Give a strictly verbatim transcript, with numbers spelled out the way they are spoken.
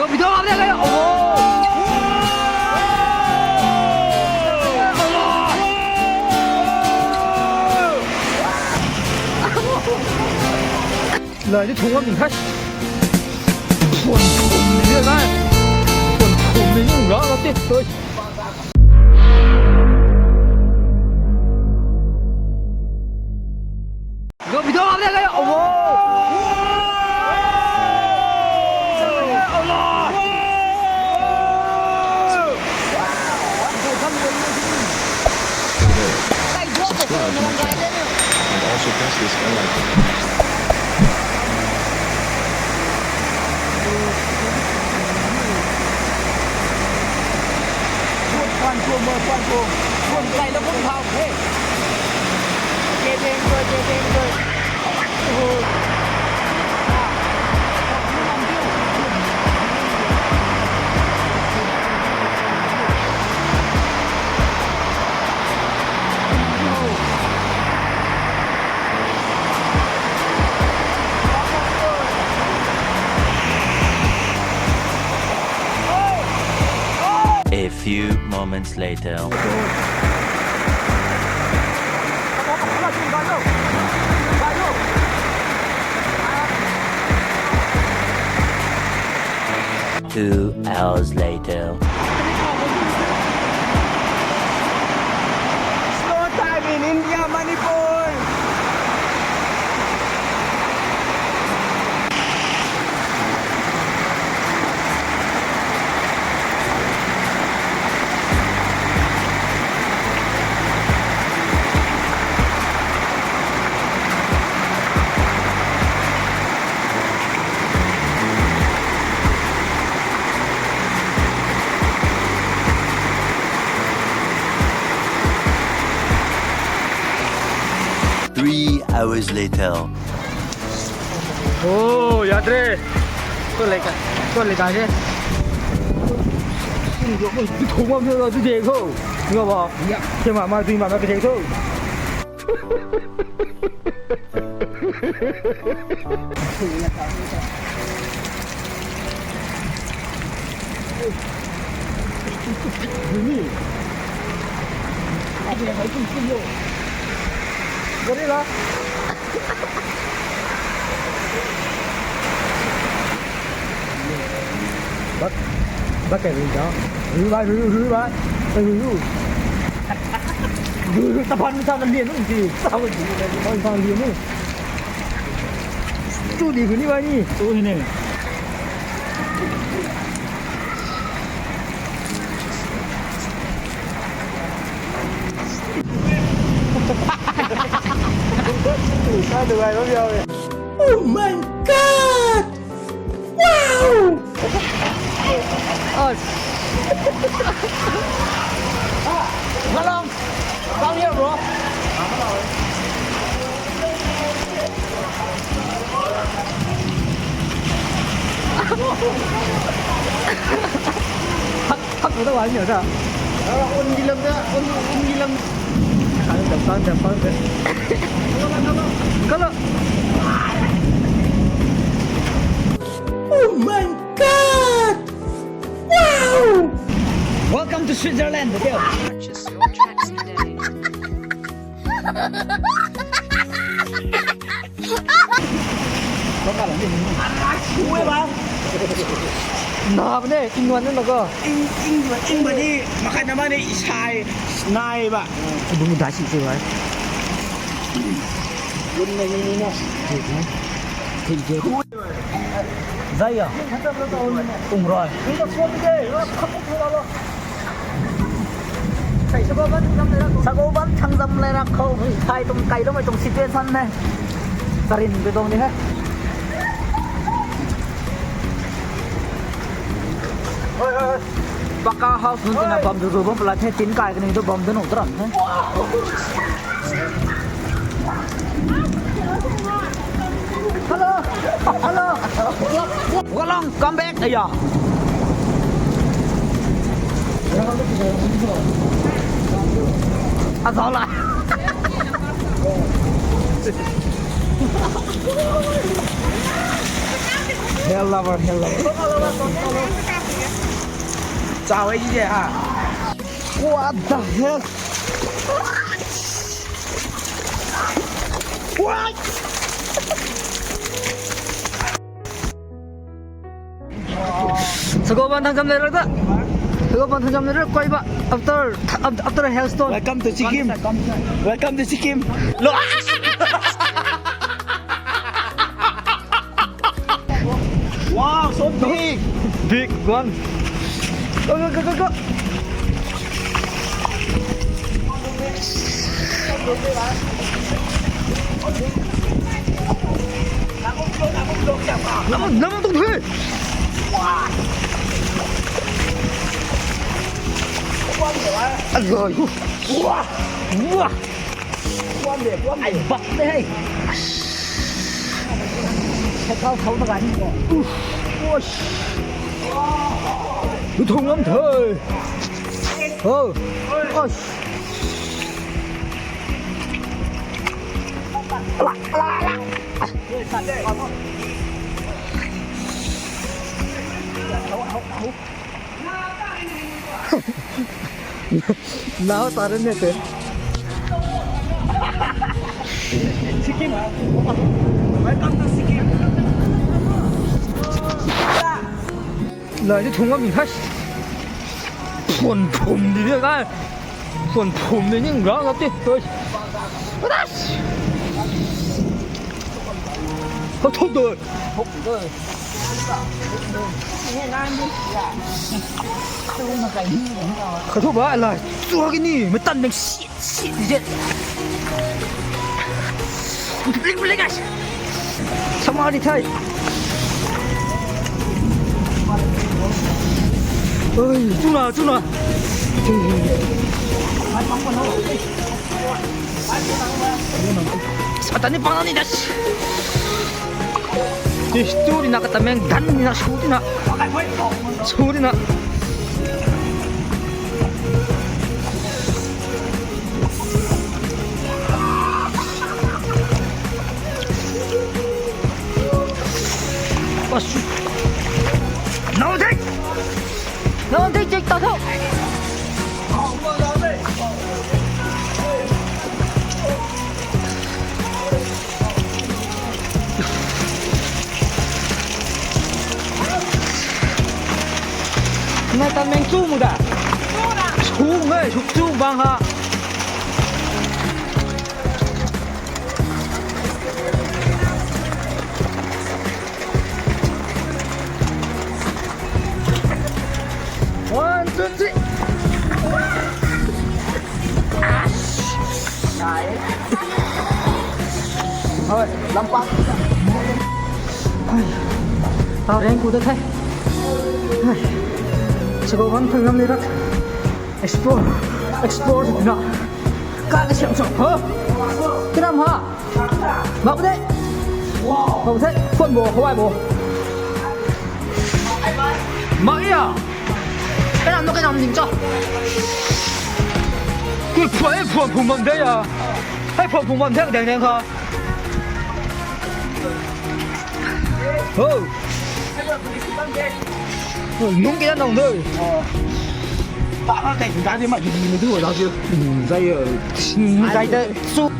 Video up le, oh. Lai ni thung ngam ding khai. Thuan thum ni le nai. Thuan thum ni nung ra la ti. Toi. Video up le, oh. Subscribe to my channel and also press this bell icon. A few moments later. Two hours later. Snow time in India, Manipur. Three hours later. Oh, yadre. Kau le ka, kau le ka ke. Ui, tu thou bam the, tu de kho. Nga ba. Ya. Ke ma ma, tu ma ma ke de kho. Gorilla. Bak, bak kai rui dau. Rui bai, rui, rui bai. Rui, rui. Rui, rui. Tapan sa na lian nu ti. Sa ko ti. Tapan sa lian nu. Tu di ko ni bai ni. Tu ni ne. Oh my God! Wow! Oh. Hello. Come here, bro. Hak, hak, hak, hak, hak. Un gilam da, un, un gilam. Kan da, kan da, kan da. Hello, hello. Hello. Oh my God! Wow! Welcome to Switzerland, okay? Purchase your tracks today. Ui, ba. Na bam ne, ing wan na ko. Ing, ing, ing ba ni, makai na ma ni, isai, nai ba. Bung dai si si ba. Bun na ni ni na. Thank you. Zai ya. Ung rui. Sago ban thang zam le rak khou, thai tuang kai tuang, tuang situation ne. Tarin tu tuang ni he. Pakka house nunc tina bam tu tu bam pala the, tin kai kani tu bam tu nung taram the. Hello. Hello. Welcome, come back. Aya. Azala. Hell lover, hell lover. Chau e, ha. What the hell? What? Sagoban thang jam le ra da. Sagoban thang jam le ra koi ba. After, after a hailstorm. Welcome to Sikkim. Welcome to Sikkim. Lo. Wow, so big. Big one. Go, go, go, go, go. Lam, lam tung the. Alai hu. Wah. Wah. Ai bak de hei. Sakau thau na gani ko. Ush. Lu thung lam the. Oh. Ush. Nau ta re ne te. Sikkim. Welcome to Sikkim. Lai ni thung ngam ni hai. Phun phum di de kai. Phun phum di ning rang ap ti. Oi. Adas. Ho thuk de. Kha thu ba lai. Chua ki ni, mei tan dang si, si, si. Lik, lik, guys. Sama di thai. Oi, chuna, chuna. Satan ni pang ni das. Tis tu di na katameng dan ni na su di na. Su di na. Pas. Nau dek. Nau dek cek ta tho. Nai tan meng chu mu da. Chu ngai, chu chu bang ha. One, two, three. Hoi, lampak. Hoi. Tau reng ku da the. Hoi. Sabo wan phang ngam ni rak. Explore, explore na. Ka ka siam siam, ha? Tinam ha? Mak de. Mak de. Phone bo, hawai bo. Mak ya. Ka nam no ka nam ning cha. Kui phua, phua phung bam de ya. Hei phua phung bam de deng deng ha. Ho. Nung kina nung de. Ta ka kai ta de ma di ma du da ju. Zai yo. Zai de. Su.